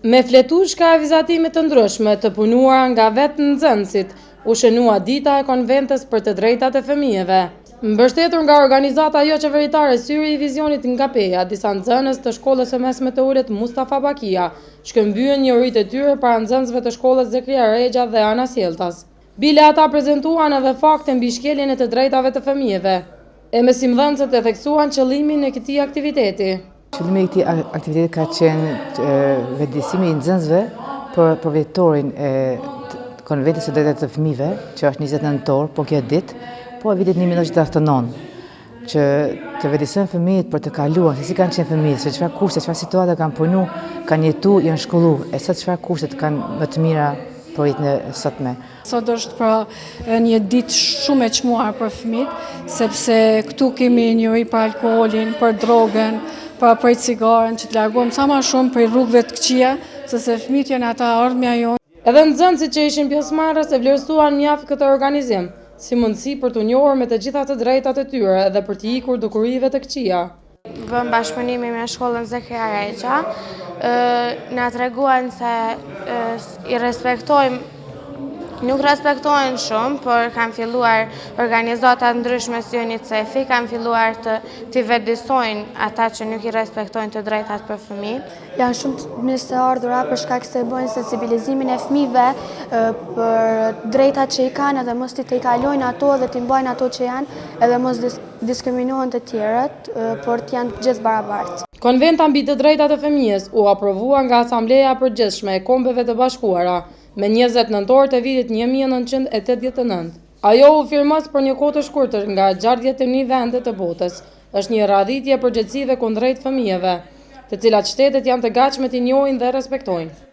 Me fletushka e vizatime të ndryshme të punuara nga vetë nxënësit, u shënua Dita e Konventës për të Drejtat e Fëmijëve. Mbështetur nga organizata joqeveritare Syri i Vizionit nga Peja, disa nxënës të shkollës së mesme të ulët Mustafa Bakia shkëmbyen njohuritë e tyre para nxënësve të shkollës Zekria Rexha dhe anasjelltas. Bile ata prezantuan edhe fakte mbi shkeljen e të drejtave të fëmijëve. E mësimdhënëset e theksuan qëllimin e këtij aktiviteti. Qëllimi i këtij aktiviteti ka qenë vetëdijesimi i nxënësve për përvjetorin e Konventës së Drejtave të Fëmijëve, që është 20 nëntor, po kjo ditë, po e vitit 1989, që të vetëdijesojnë fëmijët për të kaluar, se si kanë qenë fëmijët, se çfarë kushte, çfarë situate kanë punu, kanë jetu, janë shkollu, e sot çfarë kushte kanë më të mira për jetën e sotme. Sot është pra një ditë shumë e çmuar për fëmijët, sepse këtu kemi njohuri për alkoholin, për drogën, pra për cigaren, që të largohem sa ma shumë prej rrugëve të këqija, sepse fëmijët janë e ardhmja jonë. Edhe nxënësit që ishin pjesëmarrës e vlerësuan mjaft këtë organizim, si mundësi për t'u njohur me të gjitha të drejtat e tyre dhe për t'i ikur dukurive të këqija. Bëmë bashkëpunimin me shkollën Zekria Rexha, na treguan se i respektojmë, nuk respektohen shumë, por kanë filluar organizata ndryshme si UNICEF-i, kanë filluar të t'i vetëdijesojnë ata që nuk i respektojnë të drejtat për fëmijë. Janë shumë të mirëseardhura për shkak se bëjnë sensibilizimin e fëmijëve për drejtat që i kanë edhe mos t'i tejkalojnë ato dhe t'i mbajnë ato që janë edhe mos diskriminohen të tjerët, por të janë të gjithë barabartë. Konventa mbi të drejtat e fëmijës u aprovua nga Asambleja e Përgjithshme e Kombeve të Bashkuara me 20 nëntor të vitit 1989. Ajo u firmos për një kohë të shkurtër nga 61 vende të botës. Është një radhitje e përgjegjësive kundrejt fëmijëve, të cilat shtetet janë të gatshme t'i njohin dhe respektojnë.